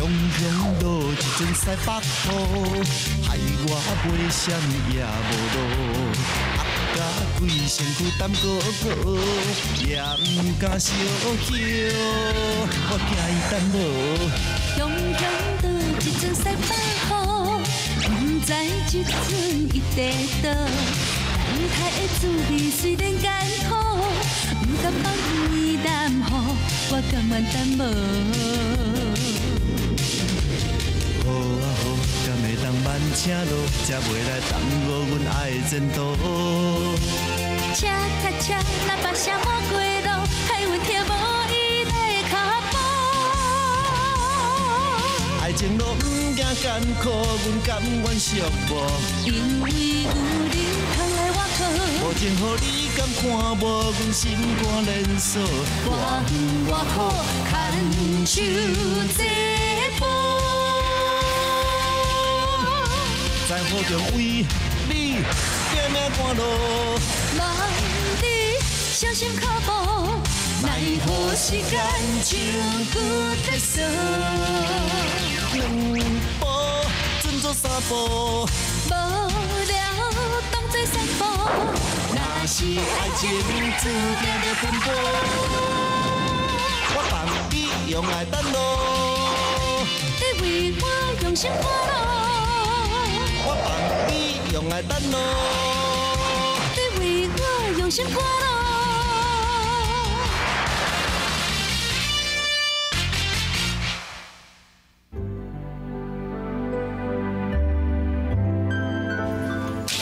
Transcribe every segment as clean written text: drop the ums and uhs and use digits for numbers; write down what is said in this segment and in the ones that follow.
雄落一阵西北雨，害我袂闪也无路，压甲规身躯澹糊糊，也毋敢相叫，我惊伊等无。雄雄落一阵西北雨，毋知这阵伊伫佗。等待的滋味虽然艰苦，毋甘放伊南予，我甘愿等无。雨啊雨，敢会当慢车路，才袂来耽误阮爱的前途。车甲车，喇叭声满街路，害阮听无伊的脚步。爱情路毋惊艰苦，阮甘愿寂寞。因为有恁通来我靠，无情予你敢看无，阮心肝连锁。偌远偌苦，牵手这步。在雨中为你拼命赶路，望你小心脚步，奈何时间像旧铁索。两步准做三步，无聊当作散步。若是爱情注定著奔波，我放你用爱等路，你为我用心赶路。我放你用爱等路，你为我用心赶路。欸，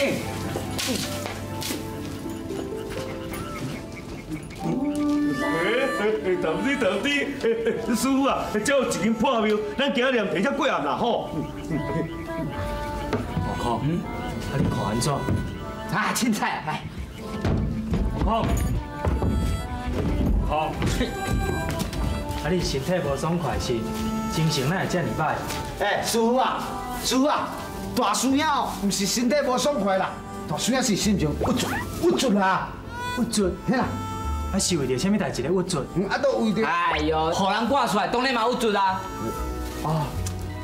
投资投资，师傅啊，这有一间破庙，咱今仔日提这过暗啦吼。悟空，啊你看按怎？啊，凊彩来。悟空，悟空，啊你身体无爽快是？精神哪会遮尔歹？欸，师傅啊，师傅啊，大师兄哦，毋是身体无爽快啦，大师兄是心情郁卒，郁卒啦，郁卒，嘿啦。啊，是为著啥物代志咧郁卒？啊，都为著。哎呦，予人赶出来，当然嘛郁卒啊。哦，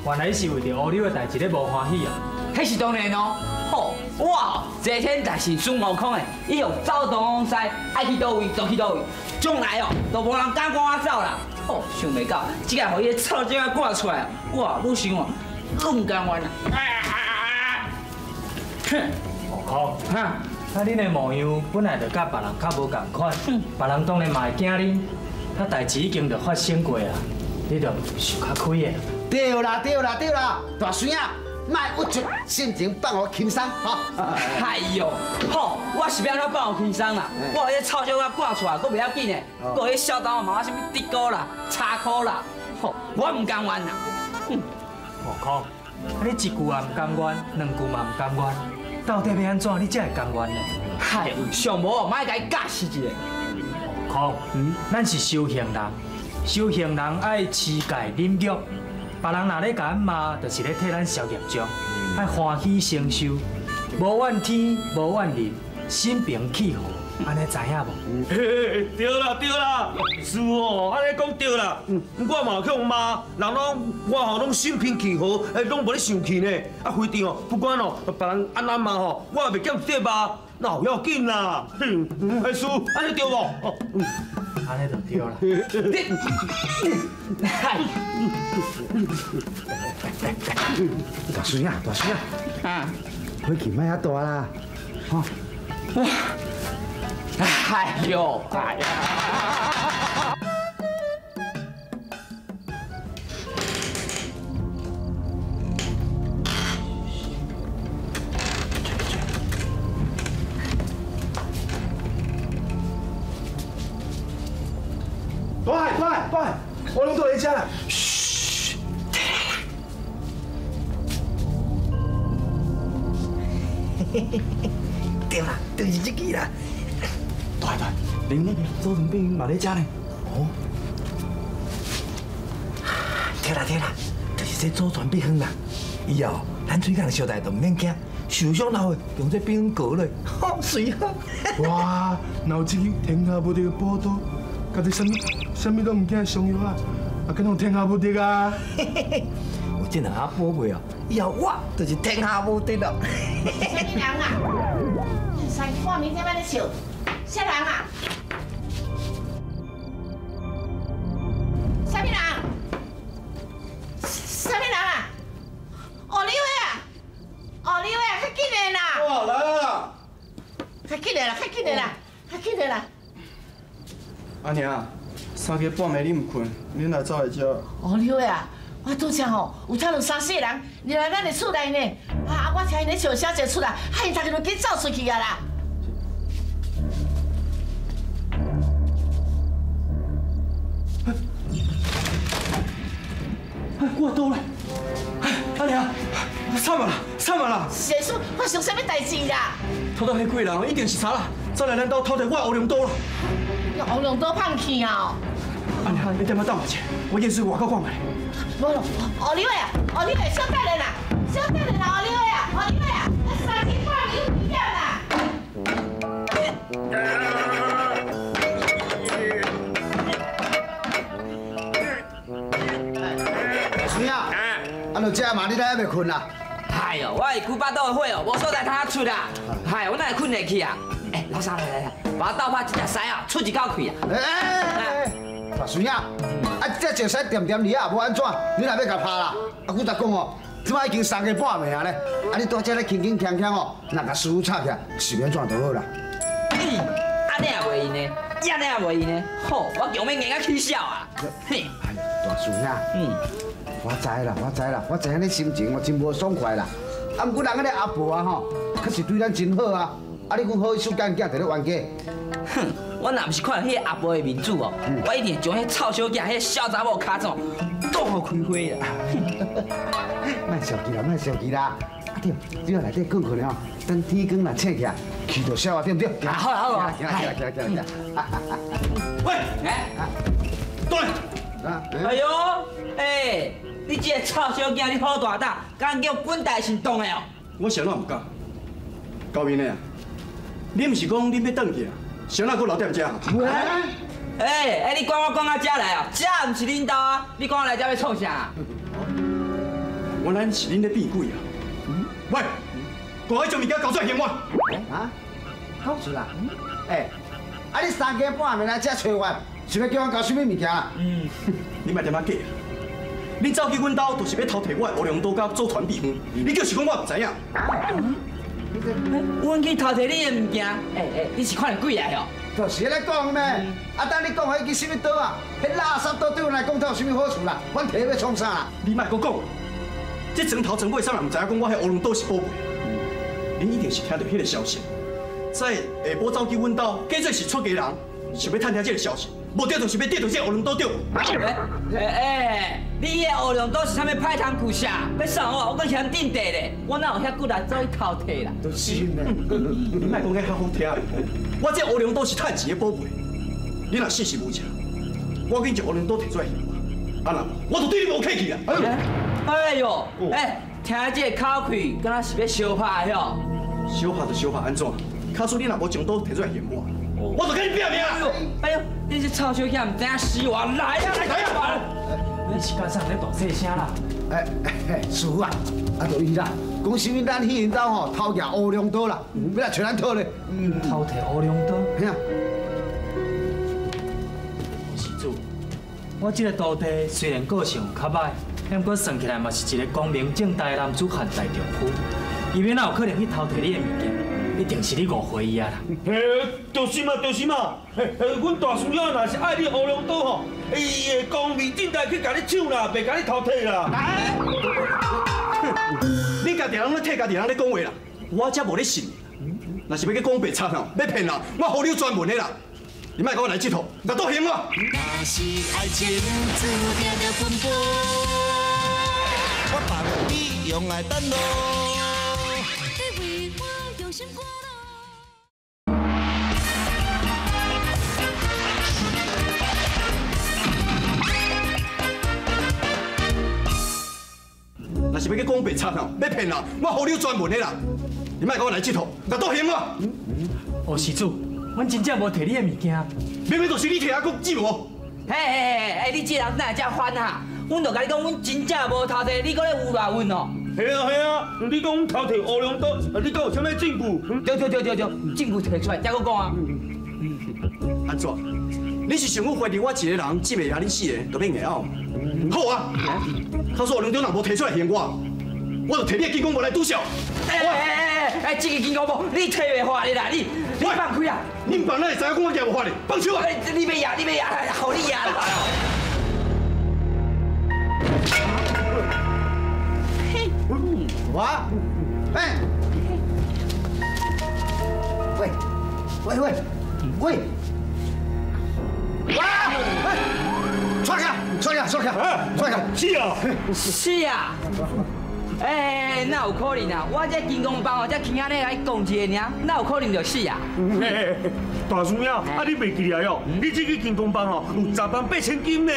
原来是为著乌溜的代志咧无欢喜啊。彼是当然哦。吼，哇，这天代是孙悟空的，伊用走东西，爱去佗位就去佗位，将来哦，都无人敢赶我走啦。吼，想袂到，这个予伊个臭精仔赶出来，哇，愈想哦，愈毋甘愿啊。哼，悟空，哈。啊，恁的模样本来就佮别人较无仝款，别人当然嘛会惊恁。啊，代志已经就发生过啊，你就想较开的。对啦对啦对啦，大孙仔，莫郁卒，心情放予轻松，吼。哎呦，好，我是欲按怎放予轻松啦？我予彼臭小仔赶出来，阁袂要紧的，阁予彼小刀骂我啥物滴哥啦、插科啦，吼，我毋甘愿啦。悟空，啊你一句也毋甘愿，两句嘛毋甘愿。到底欲按怎，你才会甘愿呢？嗨，上无哦，莫共伊教示一下。悟空，咱是修行人，修行人爱持戒忍辱，别人若咧共咱骂，就是咧替咱消业障，爱欢喜承受，无怨天，无怨人，心平气和，按呢知影无？嘿，对啦对啦，师傅按呢讲对啦。我嘛有去予骂，人拢我吼拢心平气和，哎，拢无咧生气呢。啊，非常哦，不管哦，别人按怎骂吼，我也袂减一骂，那有要紧啦。哎，师傅，按呢对无？哦，按呢就对啦。你，嗨，大孙仔，大孙仔，啊，火气莫遐大啦，吼。哎呦，哎呀！大海，大海，大海，我拢倒伫遮啦。嘘，对啦，就是这支啦。大大，恁那个祖传秘方嘛咧遮呢？哦，对啦对啦，就是这祖传秘方啦。以后咱水港小弟就毋免惊，受伤后用这秘方割落，好媠好。哇，若有这支天下无敌的宝刀，佮这啥物啥物拢毋惊的伤药啊，啊，敢讲天下无敌啊！有这两下宝贝哦，以后我就是天下无敌咯。啥物人啊？三更半暝在咧笑，啥人啊？啥物人？啥物人啊？哦，李伟啊！哦，李伟啊，较紧的啦！哦，来啦！较紧的啦，较紧的啦，较紧的啦！阿娘，三更半暝你毋睏，恁来走来遮？哦，李伟啊，我拄则吼有听到三四个人入来咱的厝内呢，啊，我听𪜶咧笑声就出来，啊，𪜶逐个就紧走出去啊啦！哎，我倒咧！哎，阿娘，惨啊啦，惨啊啦！是说发生啥物代志啦？偷到彼几个人一定是贼啦，走来咱兜偷摕我乌龙刀啦！乌龙刀放去啊！阿娘，你踮遐等我一下，我去水外口看觅。无咯，哦，李伟啊，哦，李伟，小等下啦，小等下啦，哦，李伟啊，哦，李伟啊，三更半暝有危险啦！孙仔，啊，就这嘛，你来还袂睏啦？哎呦，我的龟巴肚的火哦，无所在通出啦。哎，我哪会睏会去啊？哎，老三来来来，把我斗拍这只狮啊，出一口气啊！哎，大孙仔，啊，这石狮恬恬伫遐，无按怎，你若欲共拍啦？啊，古才讲哦，这摆已经三更半暝啊咧，啊，你拄这咧轻轻锵锵哦，若共师傅吵起来，是欲按怎就好啦。按呢也袂用呢，按呢也袂用呢，好，我强欲硬甲起痟啊！嘿，大孙仔，我知啦，我知啦，我知影你心情哦真无爽快啦。啊，毋过人彼个阿婆啊吼，确实对咱真好啊。啊，你讲好意思干囝伫咧冤家？哼，我若毋是看彼个阿婆的面子哦，我一定会将彼臭小囝、彼小查某跤掌挡予开花啦。莫生气啦，莫生气啦。啊对，你内底困困吼，等天光若醒起来，气就消啊，对毋对？啊，好啦好啦，行啦行啦行啦行啦。喂，对。哎呦，哎，你这个臭小囝，你好大胆，敢叫本大臣动的哦？我啥怎毋敢？高明的啊，你毋是讲恁欲转去啊？啥人阁留踮遮？哎哎，你管我管到遮来哦？遮毋是恁兜啊！你管我来遮欲创啥？原来是恁咧变鬼啊！喂，赶快将物件交出来还我！啊？交出来？哎，啊你三更半暝来遮揣我，是欲叫阮交啥物物件啊？嗯，你莫踮遐假。恁走去阮兜，就是欲偷摕我的乌龙刀佮祖传秘方。你就是讲我毋知影。阮去偷摕你的物件，哎哎，你是看著鬼来哦？就是咧讲咩？啊，等你讲彼支啥物刀啊？彼垃圾刀对阮来讲，它有啥物好处啦？阮摕欲创啥啦？你莫阁讲，这砖头砖尾，啥人毋知影讲我彼乌龙刀是宝贝？恁一定是听著彼个消息，在下晡走去阮兜，假做是出家人，想欲探听这个消息，无对就是欲得著这乌龙刀对无？哎哎，你彼个乌龙刀是啥物歹通旧啥？欲送我，我阁嫌顶地咧，我哪有遐骨力走去偷摕啦？就是呢，你莫讲遐较好听，我这乌龙刀是趁钱的宝贝，你若死是无情，我紧将乌龙刀摕出来还我，啊若无，我就对你无客气啦！哎呦，哎，听这个口气，敢若是欲相拍的吼？相拍就相拍，按怎？假使你若无将刀摕出来还我，我就跟你拼命！哎呦，你这臭小囝毋知影死活，来啊来啊！你是干啥咧大细声啦？哎哎，师傅啊，啊就伊啦，讲啥物咱去𪜶兜吼偷攑乌龙刀啦，欲来揣咱讨咧。偷摕乌龙刀？嘿啊。施主，我这个徒弟虽然个性有较歹，不过算起来嘛是一个光明正大的男子汉大丈夫。伊欲哪有可能去偷摕你的物件？一定是你误会伊啊啦！嘿，就是嘛，就是嘛。嘿，阮大师兄若是爱你乌龙刀吼，伊会光明正大去共你抢啦，袂共你偷摕啦。你家己人咧替家己人咧讲话啦，我才无咧信。若是欲去讲白贼吼，欲骗人，我予你专门的啦。你莫共我来这套，共刀还我。若是爱情注定著奔波，我放你用爱等路。若是欲去讲白贼吼，欲骗人，我予你专门的啦。你莫共我来这套，共刀还我。哦，施主，阮真正无摕你的物件。明明就是你摕啊，阁志无？嘿嘿嘿，哎，你這人哪會遮煩啊？阮就共你講，阮真正無偷摕，你閣咧胡亂阮哦。係啊係啊，你講阮偷摕烏龍刀，你敢有啥物證據？對對對對對，證據提出來，再閣講啊。按怎？你是想講懷疑我一個人戰袂贏恁四個，就欲硬拗？好啊，假使烏龍刀若無提出來還我，我就提你的金剛棒來拄笑。哎哎哎哎，這個金剛棒你提袂法的啦，你放開啊！你毋放，哪會知影講我舉無法的？放手啊！你欲贏，你欲贏，予你贏啦！我，哎，喂，喂喂喂，哇！出来，出来，出来，出来！是啊，是啊。哎，哪有可能啊？我這金剛棒哦，才輕按呢來講一下爾，哪有可能就死啊？大師兄，啊你袂記得哦？你這支金剛棒哦，有10萬8千斤呢，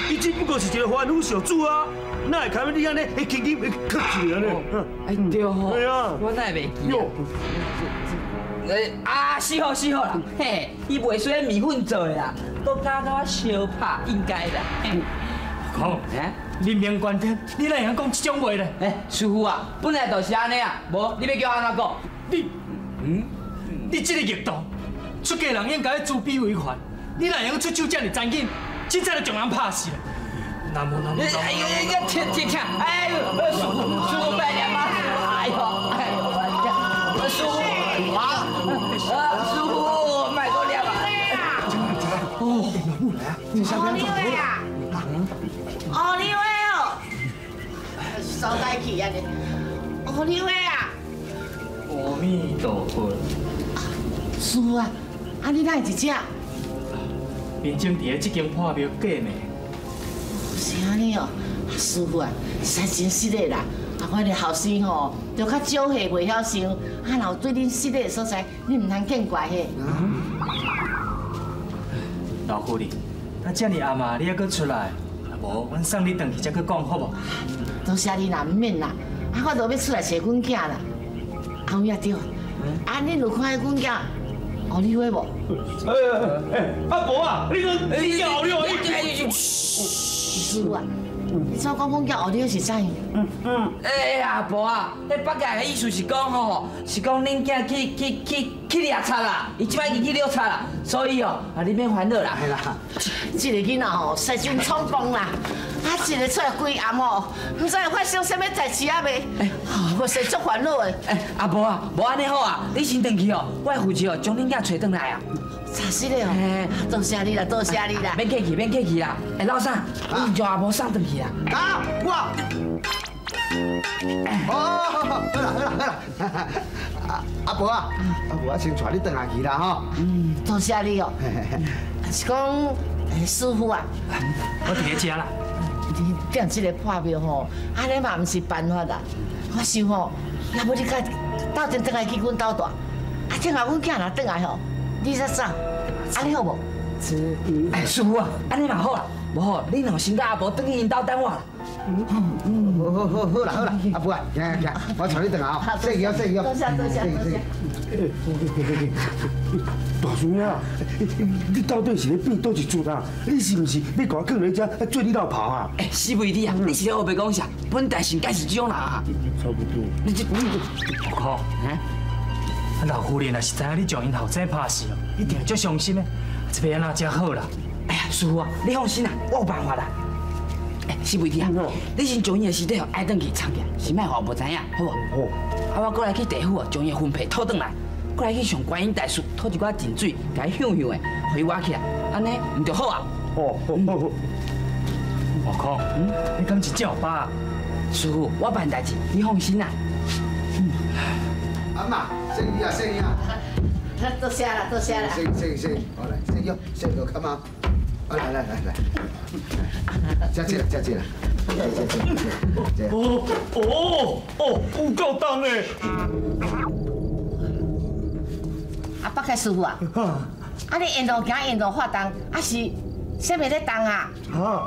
伊只不過是一個凡夫俗子啊，哪會堪你按呢？輕輕磕一下呢？哎對吼，對啊，我哪會袂記啊？啊，死好死好啦，嘿，伊袂使麵粉做的啦，閣敢佮我相拍，應該啦。講，人命關天，你哪會曉講這種話咧？哎，師傅啊，本來就是按呢啊，無你欲叫我按怎講？你，你這個逆徒，出家人應該慈悲為懷，你哪會曉出手這麼殘忍？凊彩就將人拍死啦！南無南無南無。哎呦，停停停！哎呦，師傅，師傅別念啊！哎呦，哎呦，師傅，啊，師傅，莫閣念啊！哦，你啥物啊？哦，你话哦，所在去啊你？哦，你话啊？阿弥陀佛。师傅啊，啊你哪会伫遮？民众伫咧这间破庙过暝。是按呢哦，师傅啊，实在真失礼啦。啊，阮的后生吼，就较少岁，袂晓想，啊，若有对恁失礼的所在，你毋通见怪嘿。老夫人，啊遮尔暗啊，你犹阁出来？无，阮送你转去才阁讲好无？多谢你啦，毋免啦。啊，我都欲出来揣阮囝啦。阿伟啊对，啊，恁有看见阮囝乌里花无？哎哎，阿婆啊，你讲你叫乌里花？师傅啊，你怎讲阮囝乌里花是怎样？哎阿婆啊，彼北界的意思是讲吼，是讲恁囝去掠贼啦，伊这摆已经去掠贼啦，所以哦，啊你免烦恼啦。系啦，这个囡仔吼，实真冲动啦，啊，一个出来规暗吼，毋知会发生啥物代志啊未？我实足烦恼的。哎，阿婆啊，无按呢好啊，你先转去哦，我会负责哦，将恁囝揣转来啊。查实的哦，多谢你啦，多谢你啦。免客气，免客气啦。哎，老三，你将阿婆送转去啦。啊，我。哦，好啦好啦好啦，阿婆啊，阿婆，我先带你转来去啦吼。嗯，多谢你哦。是讲，师傅啊，我伫咧遮啦。你踮这个破庙吼，按呢嘛毋是办法啦。我想吼，要不你较斗阵转来去阮兜蹛，啊，等下阮囝若转来吼，你才走，按呢好无？哎，师傅啊，按呢嘛好啦，无好，你若先佮阿婆转去𪜶兜等我啦。好好好好啦好啦，阿婆啊，行行行，我带你转来哦。谢谢谢谢。多谢多谢多谢。大师兄，你到底是咧变佗一撮啊？你是毋是欲共我囥咧遮做你老婆啊？哎，死肥你啊！你是咧乌白讲啥？本大神该是这种人啊！差不多。你这，悟空，啊老夫人若是知影你将𪜶后生拍死哦，一定会足伤心的。这欲按怎才好啦？哎呀，师傅啊，你放心啦，我有办法啦。哎，死肥你啊，你先将伊的尸体哦爱转去藏起来，先莫予阿婆知影，好无？啊，我过来去地府哦，将伊的魂魄讨转来，过来去向观音大士讨一寡净水，共伊香香的，予伊活起来，按呢毋就好啊？哦，好，好，好。悟空，你敢真正有把握？师傅，我办代志，你放心啦。阿嬷，谢你啊，谢你啊。多谢啦，多谢啦。谢谢谢，好来，谢哟，谢就较嘛。来来来来，吃这个，吃这个，这这这。哦哦哦，有够重的。啊，北海师傅啊，啊你沿路行沿路发动，啊是啥物咧动啊？啊，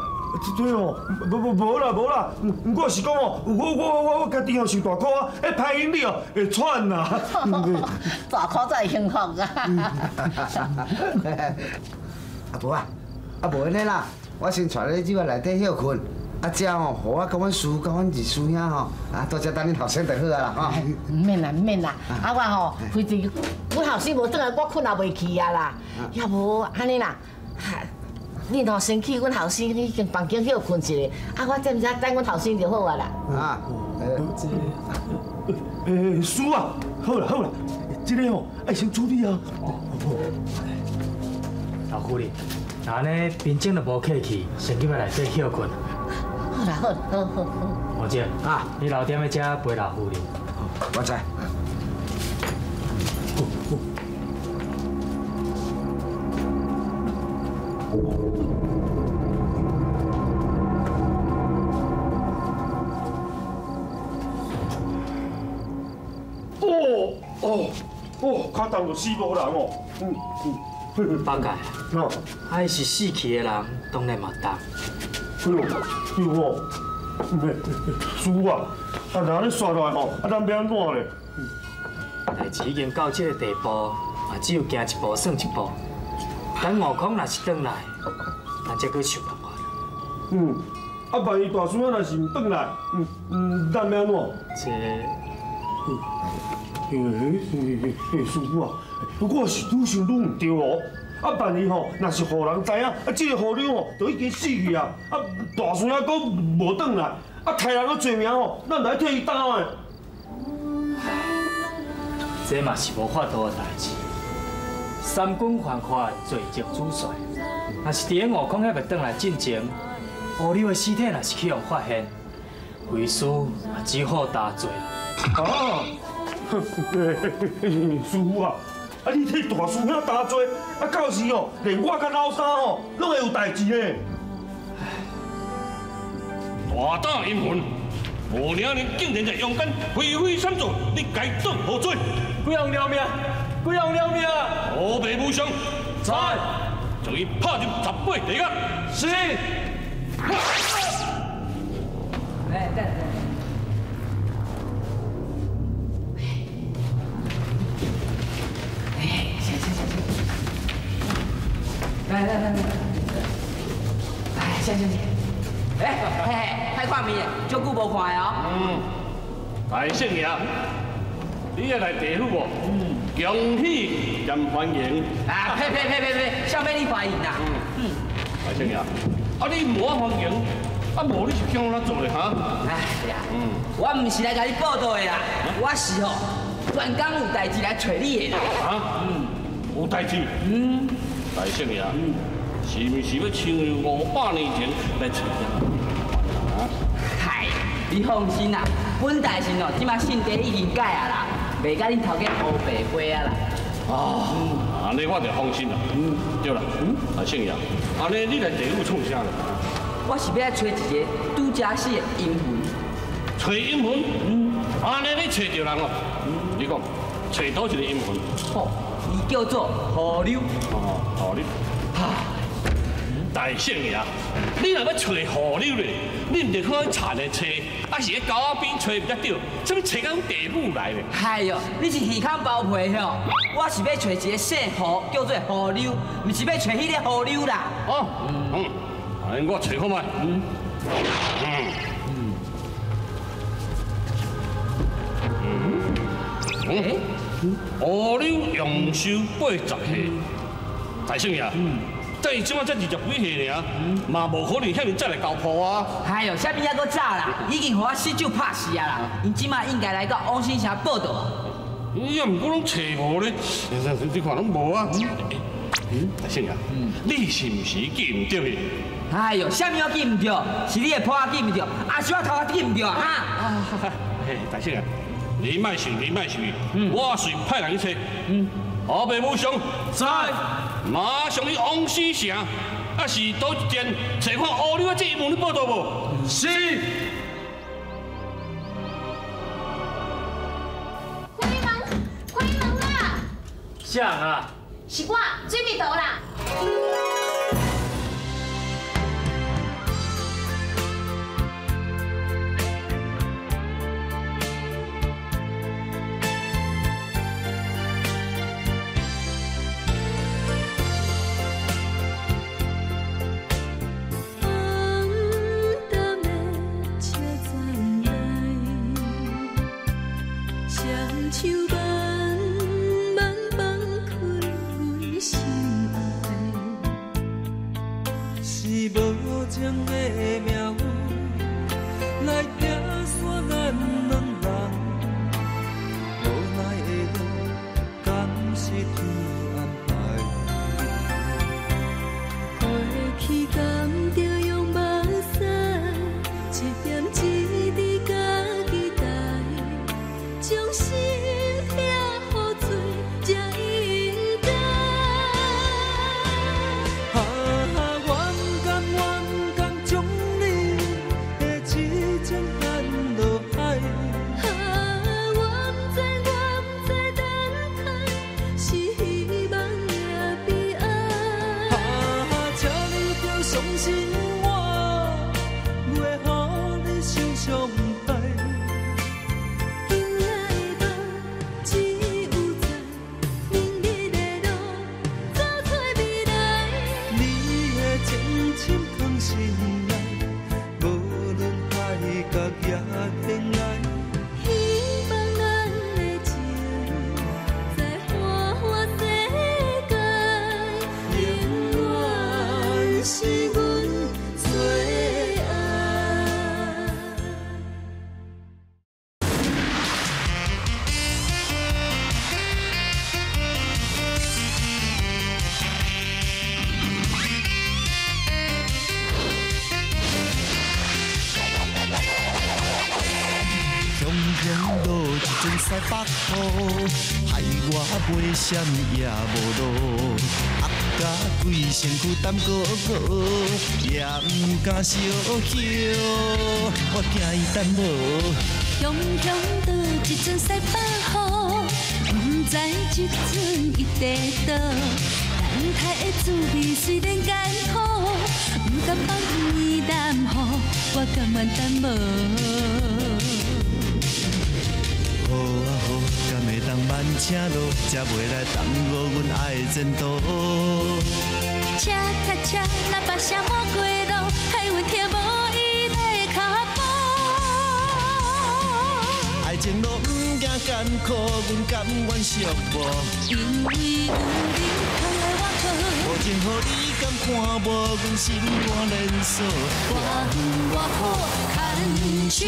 这哦，无无无啦无啦，我是讲哦，我家己哦受大苦啊，彼歹行李哦会喘啦。大苦才会幸福啊！阿婆啊，啊，無按呢啦，我先帶你入來內底歇睏，啊，這吼，予我佮阮師佮阮二師兄吼，啊，在遮等恁後生就好啊啦，吼。毋免啦，毋免啦，啊我吼，反正阮後生無轉來，我睏也袂去啊啦。要無按呢啦，恁吼先去阮後生彼間房間歇睏一下，啊我踮遮等阮後生就好啊啦。啊，師啊，好啦好啦，這个吼愛先處理啊。老夫人，那按呢平靜就無客氣，先入來內底歇睏。好啦好，好好好。王姐，啊，你留踮咧遮陪老夫人。我知。哦哦哦，跤重就死無人哦。嗯嗯。八戒，啊，伊是死去的人，當然嘛重。哎呦，對哦，師傅啊，啊，若按呢煞落來吼，啊，咱欲按怎咧？代誌已經到這个地步，嘛只有行一步算一步。等悟空若是轉來，咱才閣想辦法。嗯，啊，萬一大師兄若是毋轉來，咱欲按怎？這，師傅啊，我是愈想愈毋對哦。啊，萬一吼，若是予人知影，啊，這个和尚吼，就已經死去啊！啊，大師兄閣無轉來，啊，刣人个罪名吼，咱來替伊擔的。這嘛是無法度的代誌。三軍犯法，罪責主帥。若是佇咧悟空猶未轉來進前，烏溜的屍體若是去予發現，為師嘛只好擔罪。啊，師傅啊！啊！你替大師兄擔罪，啊，到時哦，連我佮老三吼，攏會有代誌呢。大膽陰魂，無領人竟然在陽間非非三作，你該當何罪？幾項饒命，幾項饒命！烏白無常，在，將伊拍入18地獄。是。哎，等等。来来来来，哎，行行行，哎，嘿嘿，歹看面的，足久无看的哦。嗯，大圣爷，你也来地府无？嗯，恭喜兼欢迎。啊，呸呸呸呸呸，啥物你欢迎啦？嗯，大圣爷，啊你无我欢迎，啊无你是叫我怎做咧哈？哎呀，我毋是来共你报道的啦，我是吼专工有代誌來揣你的啦。啊？嗯，有代誌？嗯。大聖爺，是毋是欲像500年前來揣我？嗨，你放心啦，本大臣哦，這馬性格已經改啊啦，袂共恁頭家烏白飛啊啦。哦，按呢我就放心啦。嗯，對啦，大聖爺，按呢你來地府創啥咧？我是欲來揣一個拄才死的陰魂。揣陰魂？嗯，按呢你揣著人哦。你講，揣佗一個陰魂？好。伊叫做何柳。哦，何柳。大聖爺，你若欲揣何柳咧，你毋著去田的揣，啊是咧溝仔邊揣毋才對，啥物揣到地府來咧？哎喲，你是耳孔包皮吼？我是欲揣一個姓何，叫做何柳，毋是欲揣彼个何柳啦。哦，嗯，按呢我揣看覓。嗯。嗯。乌柳阳寿80岁，大圣爷，但伊这马才20几岁尔，嘛无可能遐尔早来交铺啊！哎哟，啥物犹阁早啦，已经予我死酒拍死啊啦！𪜶这马应该来到王新城报到啊。伊也毋过拢揣无咧，你看拢无啊。大圣爷，你是毋是记毋著去？哎哟，啥物我记毋著？是你的破仔记毋著，还是我头壳记毋著啊？哈！嘿，大圣爷。你莫想，你莫想，我随派人去揣。后白无常，在，马上去王死城，啊是佗一站，揣看乌溜仔这一门你报道无？是。开门，开门啦！啥人啊？是我，水蜜桃啦。雄落一阵西北雨，害我袂闪也无路，压甲规身躯澹糊糊，也毋敢相许，我惊伊等无。雄雄倒一阵西北雨，毋知这阵伊伫佗。等待的滋味虽然艰苦，毋甘放伊耽误，我甘愿等无。雨啊雨，敢会当慢车路，才袂来耽误阮爱的前途。车卡车，喇叭声满街路，害阮听无伊的脚步。爱情路毋惊艰苦，阮甘愿寂寞。因为有你通来我靠，无情予你敢看无，阮心肝连锁。偌远偌好，牵手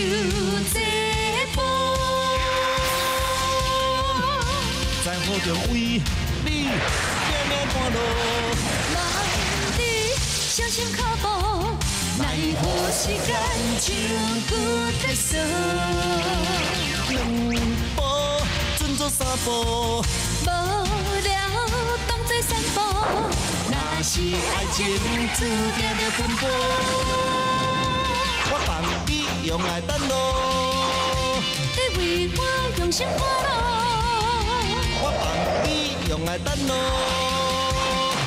这步。在雨中为你拼命赶路，人伫小心脚步，奈何时间像旧铁索。两步准做三步，无聊当作散步。若是爱情注定著奔波，我放你用爱等路，你为我用心赶路。我放你用爱等路，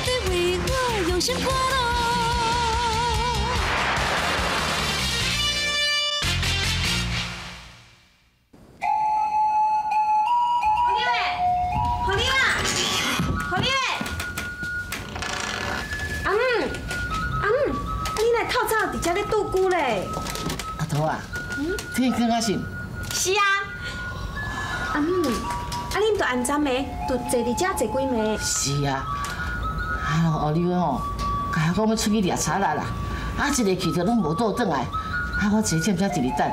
你为我用心赶路。何柳啊，何柳，阿姆，阿姆，啊你哪透早伫遮咧拄久咧？阿桃啊，天光啊是？是啊。阿姆，啊你毋著按针的，就坐伫遮坐几暝？是啊，啊乌柳吼，共我讲欲出去掠贼仔啦，啊一个去就拢无倒转来，啊我坐踮遮伫咧等，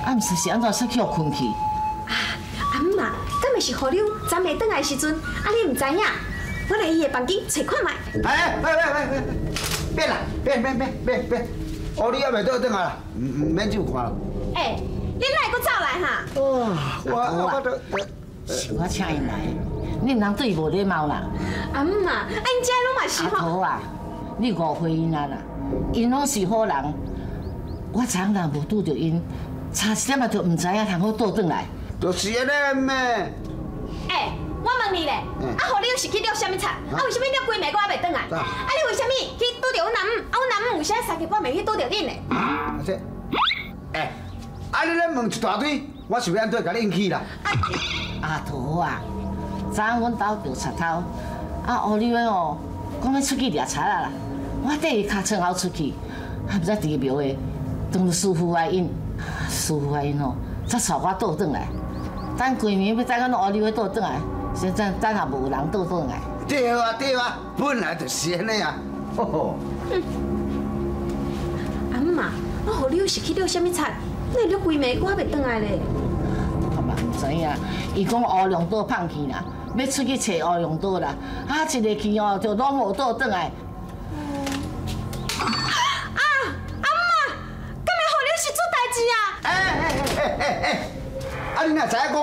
啊毋知是按怎煞去予困去。阿姆啊，敢会是何柳昨暝转来的时阵，啊你毋知影？我来伊的房间揣看觅。哎哎哎哎哎，免啦，免免免免免，乌你犹未倒转来啦，毋免就看啦。欸，你哪会阁走来哈？我我都。是我请𪜶来，你毋通对伊无礼貌啦。阿姆啊，啊𪜶遮拢嘛是阿桃啊，你误会𪜶啊啦，𪜶拢是好人。我昨昏若无拄著𪜶，差一点仔就毋知影通好倒转来。就是按呢咩？欸，我问你咧，啊，何柳是去掠啥物贼？啊，为啥物掠规暝阁犹未转来？啊，你为啥物去拄著阮阿姆？啊，阮阿姆为啥三更半暝去拄著恁咧？啊这，欸，啊你咧问一大堆，我是欲按怎共你应起啦？阿桃啊，昨昏阮兜著贼偷，啊乌柳的哦，讲欲出去掠贼仔啦，我缀伊尻川后出去，啊毋知伫庙的，当师父来𪜶，师父来𪜶吼，才带我倒转来。等规暝欲等阮乌柳的倒转来，先等等下无人倒转来。对啊对啊，本来就是按呢啊。吼。阿姆啊，我何柳是去掠啥物贼？哪会掠规暝阁犹未转来咧？我嘛毋知影，伊讲乌龙岛放去啦，欲出去揣乌龙岛啦，啊一个去哦，就拢无倒转来。啊，阿姆啊，敢会何柳是出代志啊？哎哎哎哎哎，啊你哪知影讲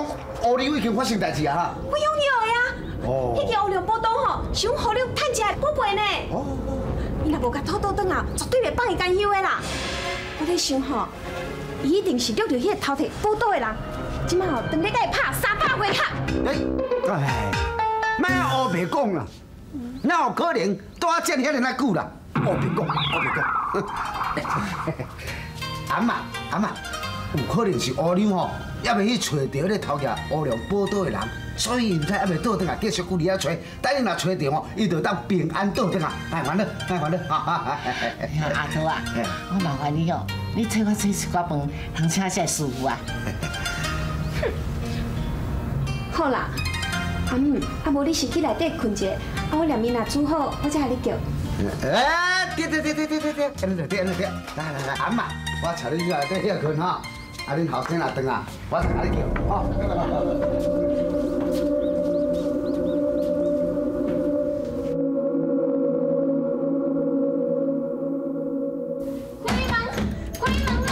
乌柳已经发生代志啊？哈？我用药的啊。哦。彼个乌龙宝刀吼，是阮何柳趁食的宝贝呢。哦。伊若无共讨倒转来，绝对袂放伊甘休的啦。我咧想吼，伊一定是掠著彼个偷摕宝刀的人。这摆吼，当咧共伊拍300回合。哎，哎，莫乌白讲啦，哪有可能拄仔这尔仔久啦？乌白讲，乌白讲。阿姆阿姆，有可能是乌柳吼，犹未去揣著彼个偷摕乌龙宝刀的人，所以伊毋知犹未倒转来，继续搁伫遐揣。等伊若揣著吼，伊就当平安倒转来。莫烦恼，莫烦恼，哈哈。阿桃啊，我麻烦你哦，你替我煮一寡饭，通请这师傅啊。好啦，阿姆，啊无你先去内底睏一下，啊我连面若煮好，我才共你叫。哎，对对对对对对对，按呢就对，按呢对。来来来，阿姆，我带你去内底歇睏哈。啊，恁后生若转来，我再共你叫，吼。开门，开门啦！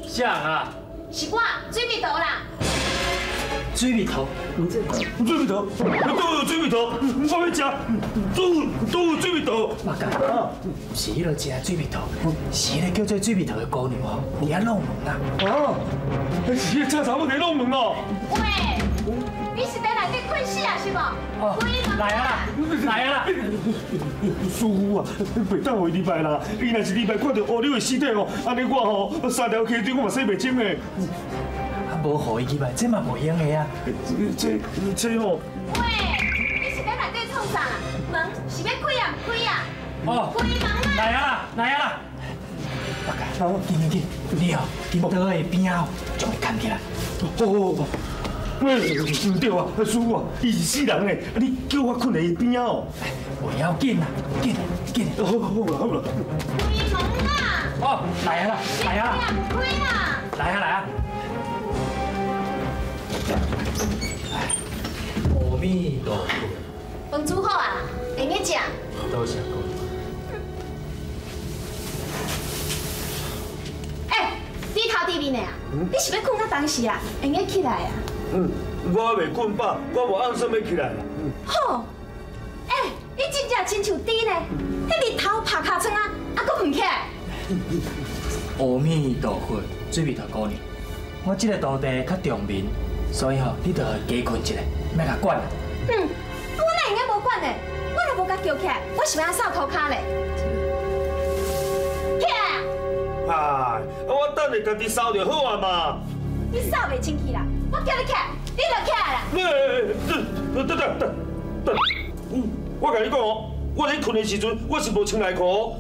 谁啊？是我，水蜜桃啦。水蜜桃，水蜜桃，都有水蜜桃，我欲食，都有水蜜桃。马甲，毋是彼落食水蜜桃，是彼个叫做水蜜桃的姑娘吼，伫遐弄门啦。哦，是彼个臭查某伫弄门哦。喂，你是伫内底困死啊，是无？哦，来啊啦，来啊啦！师傅啊，袂当予伊礼拜啦，伊若是礼拜看著乌柳的尸体哦，按呢我吼三条溪水我嘛洗袂清的。啊，无予伊入来，这嘛袂用的啊。这吼。喂，你是伫内底创啥啦？门是欲开啊，毋开啊？哦，开门啊！来啊啦，来啊啦！大家，紧紧紧，你哦，紧倒的边仔哦，将伊牵起来。好。喂，毋对啊，师傅啊，伊是死人嘞，你叫我睏伫伊边仔哦。袂要紧啦，紧紧。好，好啦，好啦。开门啦！哦，来啊啦，来啊啦！开啦！来啊来啊！阿弥陀佛。饭煮好啊，会用食。多谢姑。欸，你头伫面的啊？你是欲睏到当时啊？会用起来啊？我未睏饱，我无按算欲起来啦。好，欸，你真正亲像猪呢，彼日头拍尻川啊，啊，阁毋起来。阿弥陀佛，水蜜桃姑娘，我这个徒弟较长眠，所以吼，你著加睏一下，莫共管啦。我哪会用无管呢？我若无共叫起来，我是欲按扫涂跤咧。起来啊！哎，我等下家己扫就好啊嘛。你扫袂清气啦！我叫你起来，你就起来啦。等等等等，我共你讲哦，我咧睏的时阵，我是无穿内裤哦。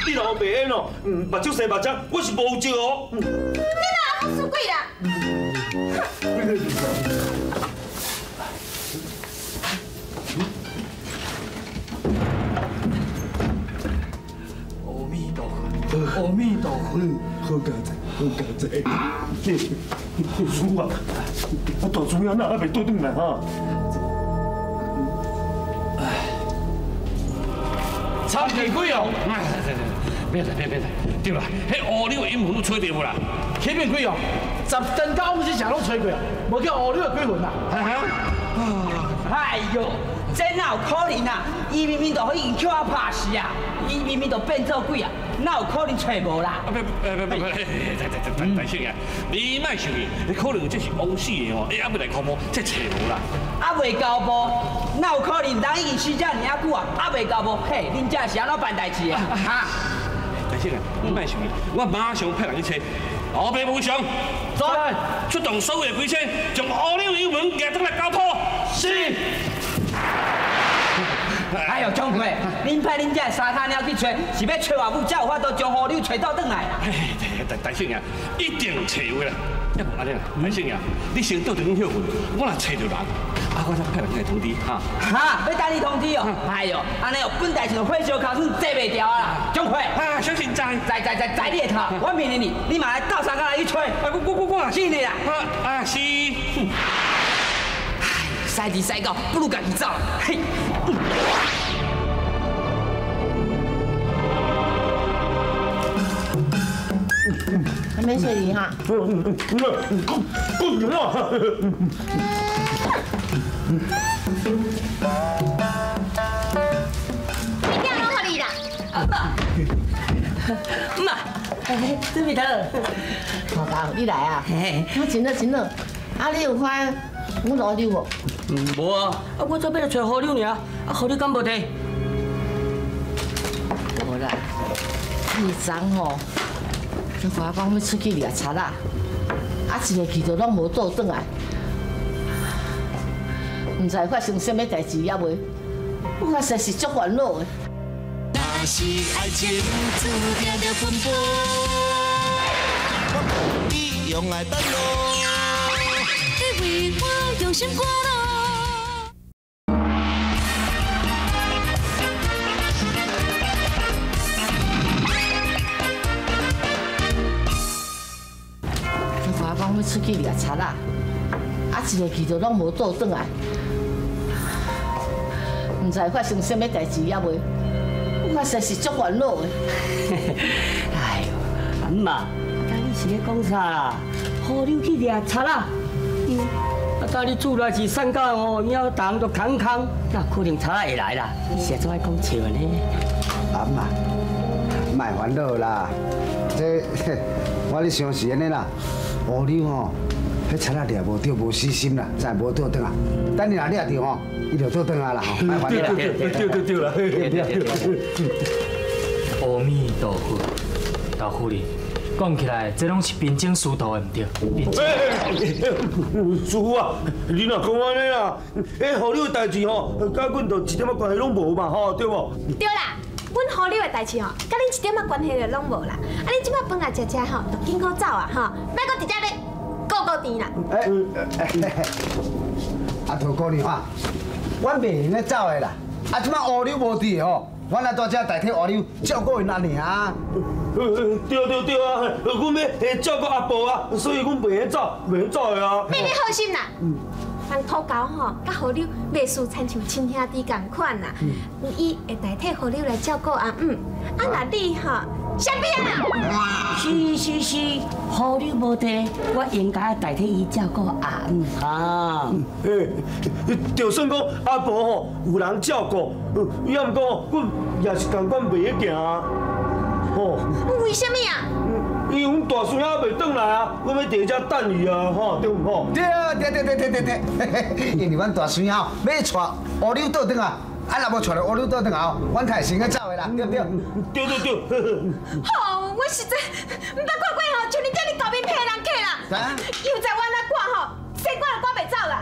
你若白烟哦，目睭生目针，我是无照哦。你哪有输鬼啦？阿弥陀佛，阿弥陀佛，好佳哉，好佳哉。师傅啊，啊大主爷哪还袂倒转来哈？参见鬼哦！别来别别来，对啦，彼乌柳的阴魂你揣著无啦？启禀鬼哦，十顿到往时啥拢揣过，无叫乌柳的鬼魂啦。哎呦，这哪有可能啊？伊明明就已经叫我拍死啊，伊明明就变做鬼啊，哪有可能揣无啦？啊别别别别别，大圣爷，你莫生气，可能这是枉死的哦，还未来交报，这揣无啦。还未交报，哪有可能？人已经死遮尔啊久啊，还未交报，嘿，恁这是按怎办代志的？哈？大圣爷，你莫生气，我马上派人去揣。后白无常，走，出动所有的鬼差，将乌柳油门夹转来交铺。是。哎呦，掌柜，恁派恁这三脚猫去揣，是欲揣偌久才有法度将乌柳揣倒转来啦？大圣爷，一定揣有啦。要无按呢啦，大圣爷，你先倒转去歇睏，我若揣著人，啊，我才派人去通知哈。哈，欲等你通知哦。哎呦，按呢哦，本大臣火烧尻川坐袂牢啊啦。掌柜，啊，相信在在在在在你的头，我命令你，你嘛来斗相共来去揣。啊，我，是的啦。啊是。使猪使狗，不如家己走。嘿。还没睡你哈？够牛啊！物件拢予你啦。阿妈，妈，水蜜桃，老头，你来啊？我真好真好。啊，你有看阮老柳无？无啊，啊我早欲来揣好柳尔，啊好柳敢无提？无啦，你昨吼，就甲我讲欲出去掠贼仔，啊一个去就拢无倒转来，毋知发生啥物代志犹未？我实在是足烦恼的。若是爱情注定著奔波，你用爱等路。你为我用心赶路。就甲我讲欲出去掠贼仔，啊一个去就拢无倒转来，毋知发生啥物代志犹未？我实在是足烦恼的。哎呦，阿妈，啊你是咧讲啥啦？好柳去掠贼仔，啊，早你厝内是散到吼，以后逐项都空空，哪可能贼仔会来啦？你是怎爱讲笑呢？阿姆啊，莫烦恼啦，这我咧想是按呢啦，乌溜吼，彼贼仔掠无著，无死心啦，才会无倒转来。等你若掠著吼，伊就倒转来啦吼，莫烦恼。对对对对啦，对对对。阿弥陀佛，老夫人，讲起来，这拢是贫僧师徒的毋对。师父啊，你若讲按呢啦，彼雨柳的代志吼，佮阮就一点仔关系拢无嘛吼，对无？对啦，阮雨柳的代志吼，佮恁一点仔关系就拢无啦。啊，恁这摆饭也食食吼，就紧好走啊吼，莫阁伫遮咧顾顾甜啦。阿桃姑娘啊，阮袂用得走的啦。啊，这摆乌柳无伫吼，阮来蹛遮代替乌柳照顾𪜶阿娘啊。对对对啊，阮欲照顾阿婆啊，所以阮袂用走，袂用走的啊。免你好心啦，人土狗吼，佮雨柳袂输亲像亲兄弟仝款啦。伊会代替雨柳来照顾阿姆，啊若你吼，啥物啊？是是是，雨柳无伫，我应该代替伊照顾阿姆哈。就算讲阿婆吼有人照顾，也毋过阮也是仝款袂去行啊。吼，为啥物啊？因为阮大孙仔袂转来啊，阮欲伫遮等伊啊，吼，对毋吼？对对对对对对对，因为阮大孙仔吼欲带乌柳倒转来，啊若无带著乌柳倒转来吼，阮才会先去走的啦，对不对？对对对。吼，我实在毋捌看过吼，像恁遮尔厚面皮的人客啦。又在我那赶吼，生赶就赶袂走啦。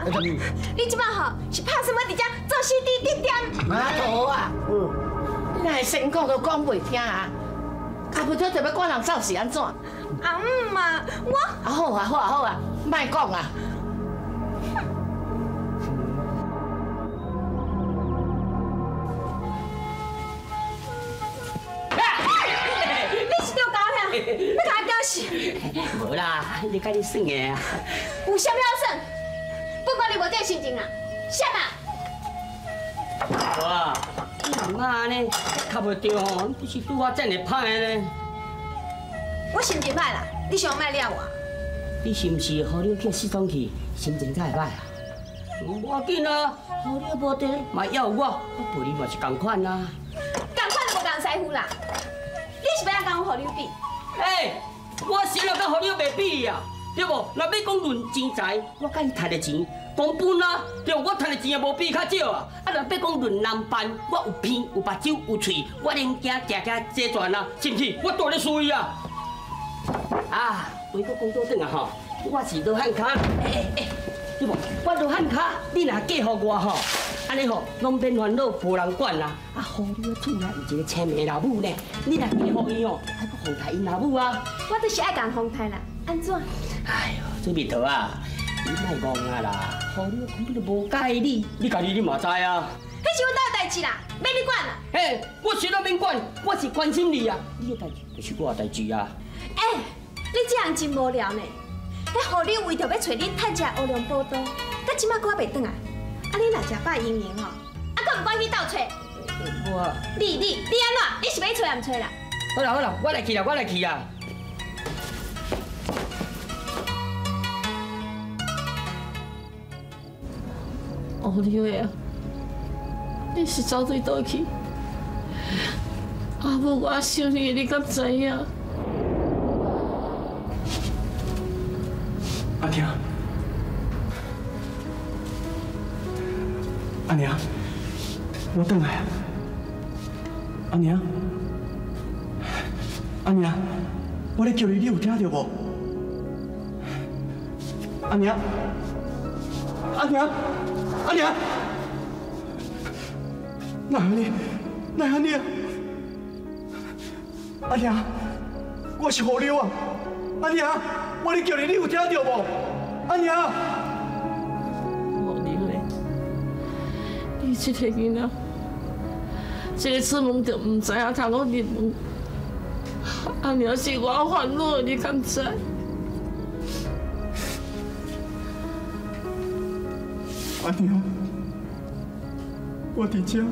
你这摆吼是拍什么伫遮做死猪点点？阿桃啊，你若会先讲都讲袂听啊？啊，无就欲赶人走是按怎？阿姆啊，我啊好啊好啊好啊，莫讲啊。你是著狗兄，欲共我吊死？无啦，你佮你耍的啊。有啥物好耍？不管你无这心情啊，啥啊？哇，你毋按呢，较袂著吼，你是拄我真会歹呢。我心情歹啦，你上莫掠我。你是毋是雨柳去失踪去，心情才会歹啊？无要紧啊，雨柳无伫，嘛犹有我，我陪你嘛是仝款啊。仝款就无仝师傅啦，你是欲按佮阮雨柳比？欸，我谁若佮雨柳袂比啊？对无？若欲讲论钱财，我佮伊趁的钱公分啊，对无？我趁的钱也无比较少啊。啊，若欲讲论男扮，我有鼻有目睭有喙，我连行行行齐全啊，是毋是？我大咧输伊啊！啊，话阁讲倒转啊吼，我是罗汉跤，欸欸，对无？我罗汉跤，你若嫁予我吼，按呢吼，拢免烦恼，无人管啊。啊，雨柳厝内有一个青梅老母呢，你若嫁予伊吼，还阁奉待𪜶老母啊。我就是爱共奉待啦，按怎？哎呦，水蜜桃啊，你莫戆啊啦！雨柳根本就无佮意你，你家己你嘛知啊。彼是阮兜的代志啦，免你管啦。嘿，我啥都免管，我是关心你啊。你的代志就是我的代志啊。欸，你这人真无聊呢。彼雨柳为著欲揣你趁食乌龙宝刀，到这摆阁犹袂转来。啊，你若食饱闲闲吼，啊，阁毋赶去斗揣？我。你按怎？你是欲去揣抑毋揣啦？好啦好啦，我来去啦，我来去啦。乌柳啊，你是走对佗去？阿母，我想你，你敢知影？阿娘，阿娘，我转来。阿娘，阿娘，我咧叫你，你有听著无？阿娘，阿娘，阿娘，哪按呢？哪按呢？阿娘，我是雨柳啊！阿娘，我咧叫你，你有听著无？阿娘，雨柳嘞，你这个囡仔，这个出门就毋知影通讲入门，阿娘是偌烦恼，你敢知？阿娘，我伫遮，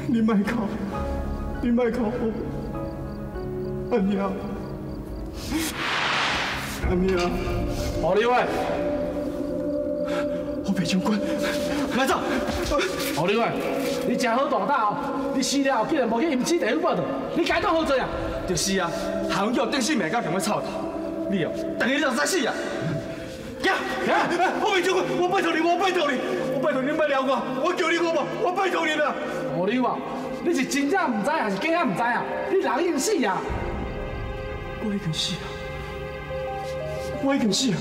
你莫哭，你莫哭，阿娘，阿娘，雨柳喂，我白将军，来走。胡刘啊，你真好大胆哦！你死了后竟然无去阴司地府报到，你该当好做啊？就是啊，害阮叫顶死命到强欲臭头，你哦，等下你就使死啊！行行，我白将军，我拜托你，我拜托你，我拜托你莫撩我，我求你好无？我拜托你啦！胡刘啊，你是真正毋知还是假毋知啊？你人已经死啊！我已经死啊！我已经死啊！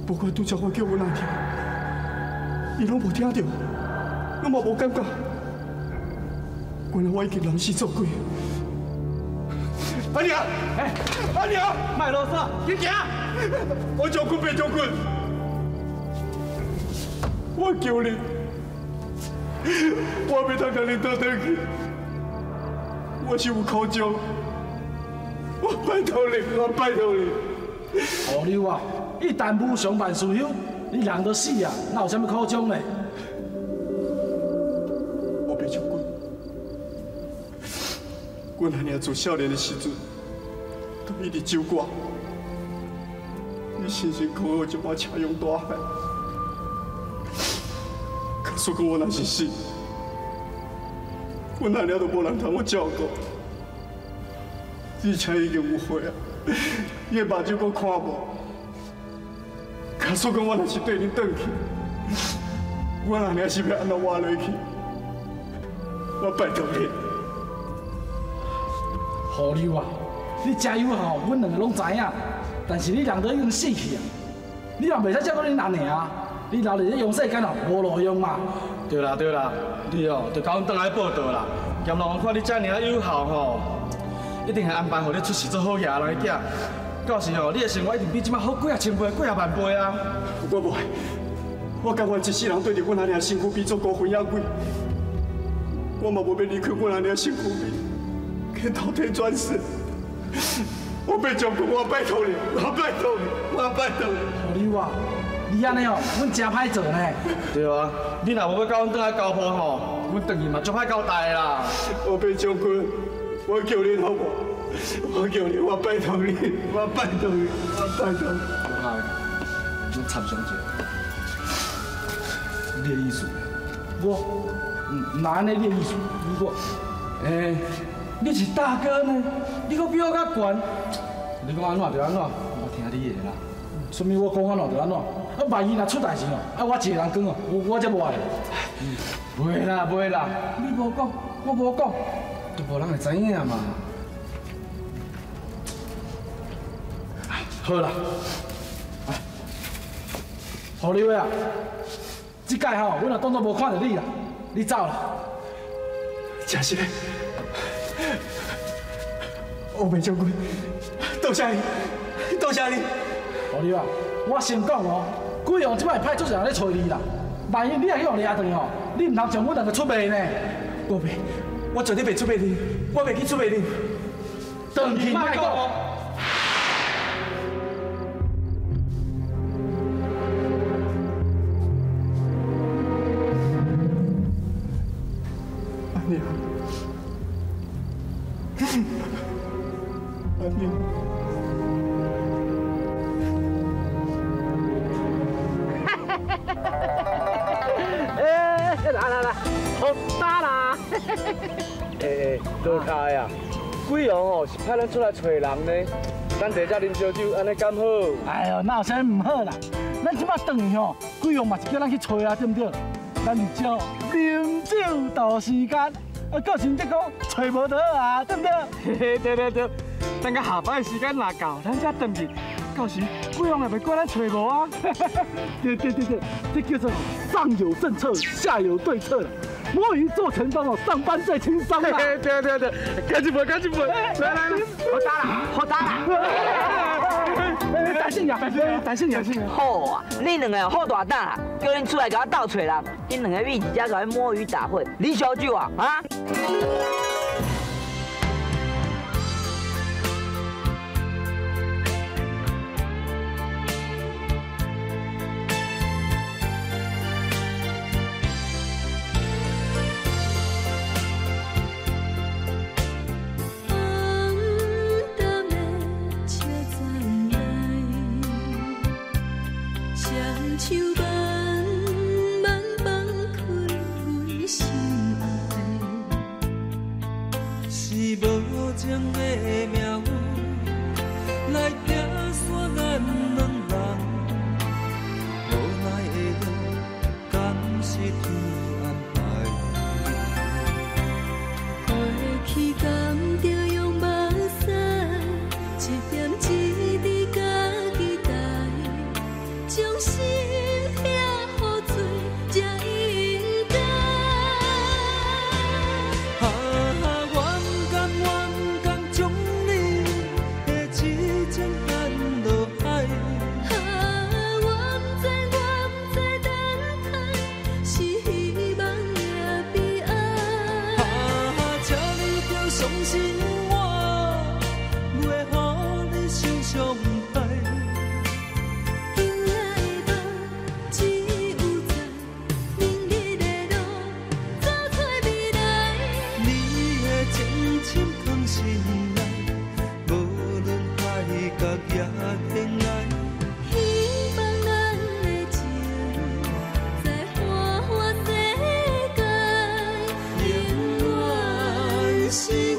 不管拄则我叫阮阿娘，伊拢无听著，拢嘛无感觉。原来我已经人死做鬼。阿娘，哎，阿娘，莫啰嗦，紧行！我将军白将军，我求你，我袂当共你倒转去，我是有苦衷，我拜托你，我拜托你。胡刘啊，一旦无常万事休，你人都死啊，哪有啥物苦衷呢？我白将军，阮阿娘自少年的时阵，都一直照顾我，伊辛辛苦苦将我车养大汉。假使讲我若是死，阮阿娘都无人通我照顾，而且已经有岁啊，伊的目睭阁看无。假使讲我若是缀恁转去，阮阿娘是欲按怎活落去？我拜托你。胡刘啊，你真有吼，阮两个拢知影，但是你人都已经死去啊，你也袂使照顾恁阿娘啊，你留伫这阳世间哦，无路用嘛。对啦对啦，你哦，就共阮转来报到啦。阎罗王看你遮尔仔有孝吼，一定会安排予你出世做好爷人的囝。到时吼，你的生活一定比这摆好几仔千倍、几仔万倍啊！我无爱，我甘愿一世人对伫阮阿娘身躯边做孤魂野鬼，我嘛无欲离开阮阿娘身躯边，去投胎转世。我白将军，我拜托你，我拜托你，我拜托你。胡刘啊，你按呢哦，阮真歹做呢。对啊，你若无欲共阮转来交铺吼，阮转去嘛足歹交代啦。我白将军，我求你好无？我求你，我拜托你，我拜托你，我拜托你。来，阮插上一下，你的意思？我，哪按呢你的意思？我，欸，你是大哥呢，你阁比我较悬，你讲按怎就按怎，我听你的啦。啥物我讲按怎就按怎，啊，万一若出代志哦，啊，我一个人扛哦，我才无爱。袂啦袂啦，你无讲，我无讲，都无人会知影嘛。好啦，来，胡刘啊，这届吼，阮也当作无看著你啦，你走啦。真实的，乌白将军，多谢你，多谢你。胡刘啊，我先讲哦，鬼王这摆派出人咧揣你啦，万一你若去予掠转吼，你毋通将阮两个出卖呢。我袂，我绝对袂出卖你，我袂去出卖你。转去莫讲。阿娘，阿娘。哎，来来来，好打啦！哎，落卡呀，鬼王哦是派咱出来揣人呢，咱伫遮啉烧酒，按呢敢好？哎哟，哪有啥物毋好啦？咱这摆转去吼，鬼王嘛是叫咱去揣啊，对毋对？咱是照啉酒度时间，啊，到时再讲揣无就好啊，对毋对？嘿嘿，对对对，等到下班的时间若到，咱才转去，到时鬼王也袂怪咱揣无啊。对对对对，这叫做上有政策，下有对策。摸鱼做前锋哦，上班最轻松啦。对对对，赶紧杯，赶紧杯，来来来，好打啦，好打啦。大圣爷，大圣爷，好啊，你两个好大胆啊，叫恁出来共我斗揣人，恁两个一直遮共摸鱼打混，啉烧酒啊？啊？放像慢慢放开阮心愛。是無情的命運來拆散咱兩人，無奈的路，敢是天安排？過去敢著用目屎，一點一滴家己擔，將心疼予做才應該。啊，我不甘，我不甘將你的痴情放落海。啊，我不知，我不知，等待是希望也悲哀。啊，請你著相信我，袂予你受傷害。今夜的夢只有在明日的路，走出未來。你的情深藏心內，無論海角也天涯。希望咱的情在花花世界永遠是。